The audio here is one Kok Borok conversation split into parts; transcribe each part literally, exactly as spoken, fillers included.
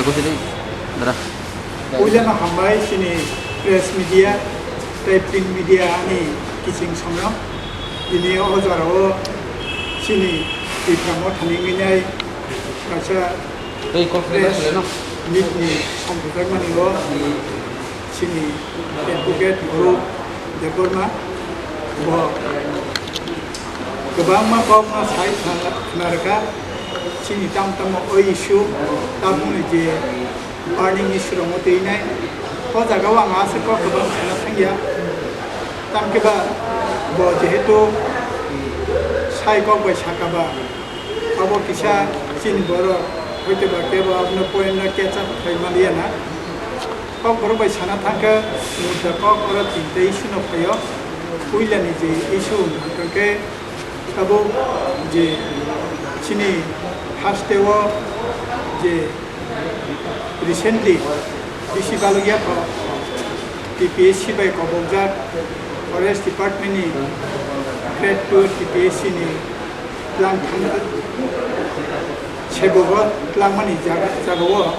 Bujini, dara. Puilano hambai chini press media tei print media ani kiching somno. Tini o jorao chini Tipra Mothani minai kaisa Tei call khlai press khlai no. Meet ni sompujakmani o chini advocate Bharat Debbarma bo kwbangma kokno sai khna-, khna rwkha. Chini tamo tamo o issue, tabukni je burning issue rokno twi nai, o jagao ang aswk kok kwbang sana thangya. Tamkhe ba bo jehetu sai kok bai saka ba, abo kisa chini borok hoite ba kebo abono point no catch up khai maliya na. Kokborok bai sana thangkhe, mudda kok oro tinta issue no phaio. Puilani je issue wngkha khe tabuk je chini haste o je recently bisi balok yapha T P S C bai kobokjak Forest Department ni grade two T P S C ni tlang thang-, sebogo tlangmani jaga, jagao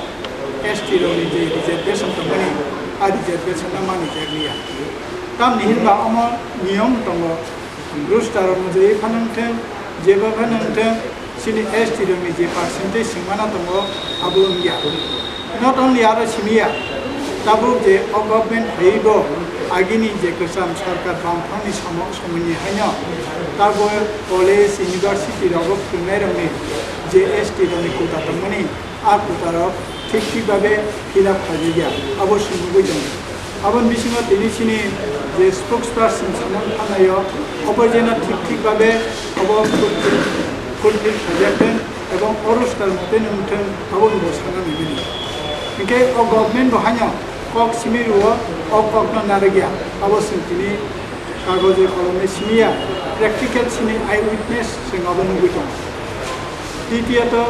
S T rokni je reservation tongmani, a reservation no manwi jakliya. Tamni hinba omo niyom tongo, roster rok mujui phano wngthwng, jeba phano wngthwng, chini S T rokni je percentage swngmana tongo, abo wngya. Not only aro simiya, tabuk je o government phaibo agini je kwcham sarkar bangphangni samo-, somoini haino tabuk college, university rogo phwrwngnairokni je S T rokni quota tongmani, a quota rok thik thik babe fill up khlaijakya, abo se nugui tongo. Aboni bisingo tini chini je spokesperson sanani thangnaio, obo jeno thik thik babe obo fulfill, fulfill khlaijakthwng. Ebong oro star mote nung thung abo ni bo sana ni bini. Hingke o government bo haino kok simi ruo, o kok no narigya, abo sing tini kagoje kolome simiya, practical sini eye witness sing abo nugui tongo. Titiyo to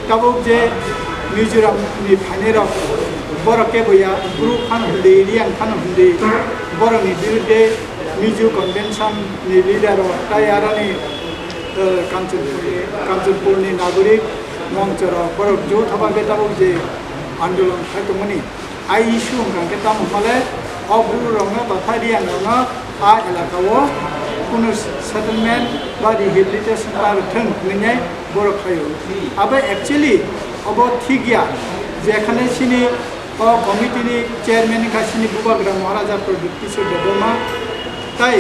tabuk je Mizoram ni phainai rok borok kebo ya group phano hindi, Reang phano hindi, borok ni birudde Mizo convention ni leader rok tai aroni eh, Kanchanpurni, Kanchanpurni nagorik monchorok borok joto bagwi tabuk je andolon khai tongmani. A issue wngkha khe tamo hwnmale o buru rokno totha Reang rokno a elaka o kunu settlement ba rehabilitation ta rwthwng hwnwi borok khlaio. Abo actually obo thik ya, jekhane chini o committee ni chairman wngkha chini Bubagra Maharaja Pradyut Kishore Debbarma, tai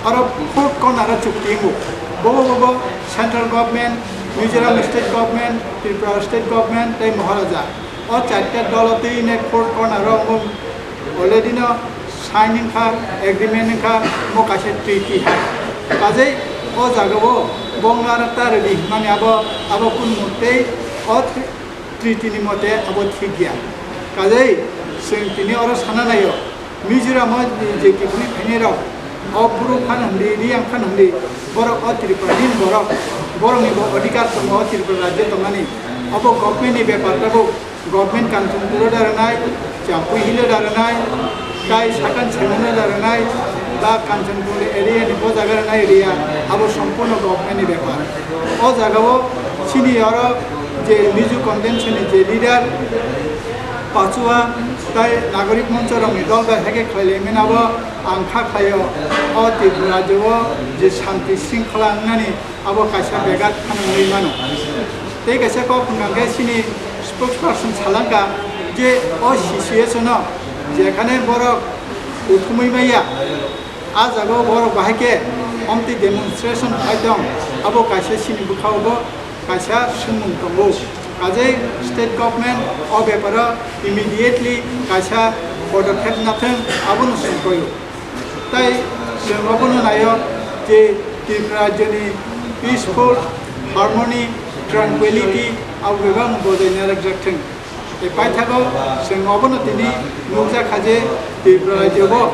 aro four corner o chukti wngo. Bobo bobo central government, Mizoram state government, Tripura state government tei Maharaja. O charta dolo twi ne four corner o wngo, already no sign wngkha, agreement wngkha, mo kaisa treaty hai. Kajei o jaga o bongla ta rwdi hwnmani abo, abo kun mutei o treaty ni mote abo thik ya. Kajei chwng tini oro sana naio, Mizoram o je kibuni phainai rok, o buru phano hwnwi, Reang phano hwnwi, borok o Tripura ni borok, borok ni bo adhikar tongo o Tripura rajyo tongmani. Obo government ni bepar tabuk, government Kanchanpur o da rwnai, Champui Hill o da rwnai, tai Sakan Semen o da rwnai, ba Kanchanpur area ni bo jaga rwnai area, abo sompurno government ni bepar. O jaga o chini oro je Mizo Convention ni je leader Pachua tai Nagorik Moncho rok ni dol bai haikhe khlai lai mani abo ang kha khlai o, o Tripura rajyo o je shanti shringkhala wngnani abo kaisa begat phano wngwi mano. Tei kaisa kok hwnkha khe chini spokesperson salangkha je o situation o jekhane borok uthumwi maya, a jaga o borok bahai khe omtwi demonstration khai tong, abo kaisa chini bwkha o bo kaisa swngmung tongo. Kajei state government o beparo immediately kaisa podokhep nathwng, abono swngkhoyo. Tai chwng obono naio je Tripura rajyoni peaceful, harmony, tranquility abo bebak bojai narwkjak thwng. Tei paithago chwng obono tini nukjak kha je Tripura rajyo bo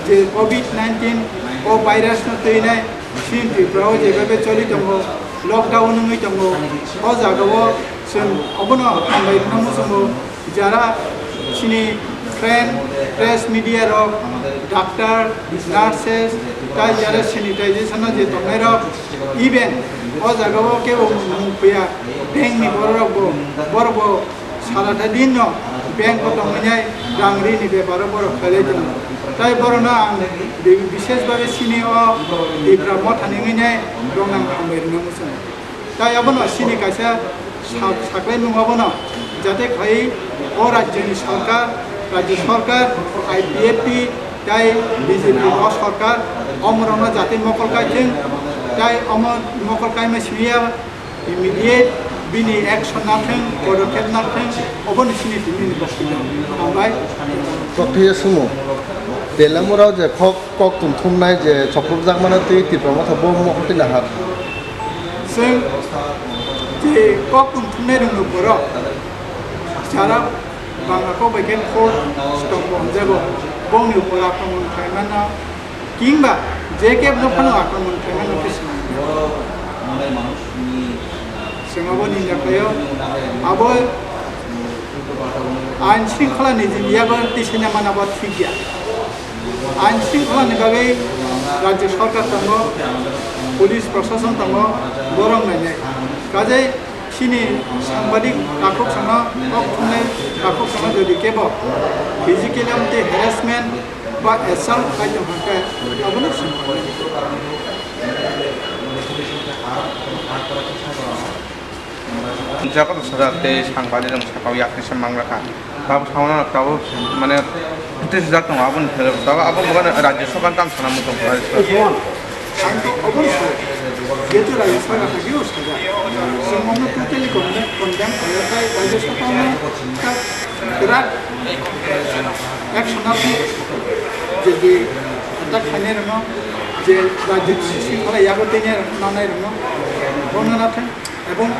je covid nineteen o virus no twinai chini Tripura o jebabe choli tongo, lockdown wngwi tongo, o jaga o chwng obono hambai rwna muchungo. Jara chini friend, press media rok, doctor, nurses, tai jara sanitization o je tongnai rok, even o jaga o kebo mung phuya, bank ni borok rok bo, borok bo Sarathai din no bank o tongwi nai rang ri ni bepar o borok khailai tongo. Tai borok no ang bi-, bishesh bhabe chini o Tipra Motha ni wngwi nai borok no ang hambai rwna muchungo. Tai abono chini kaisa sa-, saklaimung abono jate khai o rajyoni sorkar, rajyo sorkar, I P F T tai B J P o sorkar omorokno jate mokol kaithwng tai omo mokol kaima simiya immediate bini action nathwng, podokep nathwng, oboni sini tini ni boktwino. Hambai. Kokthiya sumo. Telamurao je khok kok tum thumnai je choprok jakmano twi Tipra Motha bo mokol twi nahar. Chwng je kok tum thumnai rwngno borok jara bangla kok bai khe khor stop bo hwnjago, bongni upor akromon khlai mano, kingba je kebo no phano akromon khlai mano khe swng. Chwng abo ninda khlaio, abo ain shringkhola ni yago tisina mana bo thik ya. Ain shringkhola ni bagwi rajyo sorkar tongo, police proshashon tongo, borok nainai. Kajai chini sangbadik takhuk sano, kok thumnai takhuk sano jodi kebo physically amtwi harassment ba assault khai tong kha khe, abono swngo. Jaga to sajak tei sangbadik rok sakao yakni se mang rakha. Tabuk sauna tabuk mane tei sijak tongo aboni thaibo tabuk abo bukan rajyo sorkar tam sana muchung khlai. Ang to obo sa, jehetu rajyo sorkar thangwi o sajak. Chwng omo totally condemn, condemn khlai, tai rajyo sorkar no ta kwrak action nathi, je je attack khlainai rokno, je rajyo sisi khlai yago teinai rok nanai rokno, bono nathang, ebong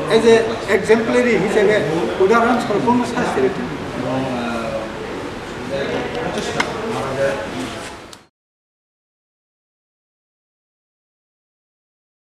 as a exemplary hisabe udahoron sorokrokno sasti rithang.